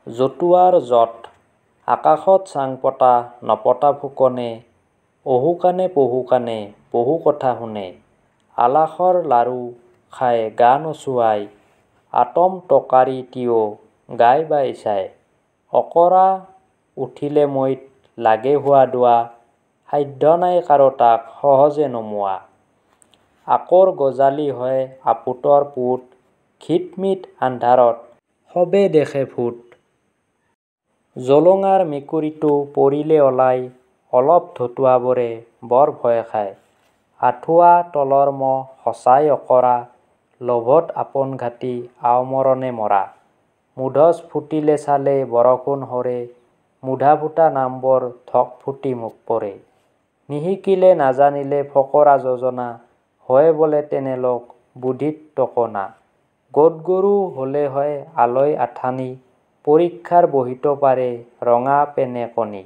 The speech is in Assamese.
জতুৱাৰ জঁট আকাশত চাং পতা নপতা ফুকনে অহুকাণে পহুকাণে বহু কথা শুনে। আলাসৰ লাৰু খাই গা নচুৱায় আটোম টোকাৰি তিয়ো গাই বাই চায়। অঁকৰা উঠিলে মৈত লাগে হুৱা-দুৱা সাধ্য নাই কাৰো তাক সহজে নমোৱা। আকোঁৰ গজালি হয় আপোতৰ পুত ঘিটমিট আন্ধাৰত সবে দেখে ভূত। জোলোঙাৰ মেকুৰীটো পৰিলে ওলায় অলপ ধতুৱাবোৰে বৰ ভয় খায়। আঁঠুৱা তলৰ মহ সঁচাই অঁকৰা লোভত আপোন ঘাটি আওমৰণে মৰা। মূধচ ফুটিলে চালে বৰষুণ সৰে মূধা-ফুটা নামবোৰ ঢক ফুটি পৰে। নিশিকিলে নাজানিলে ফকৰা যোজনা হয় বোলে তেনে লোক বুদ্ধিত টোকোনা। গোট গৰু হলে হয় আলৈ আথানি পৰীক্ষাৰ বহীতো পাৰে ৰঙা পেনেকণি।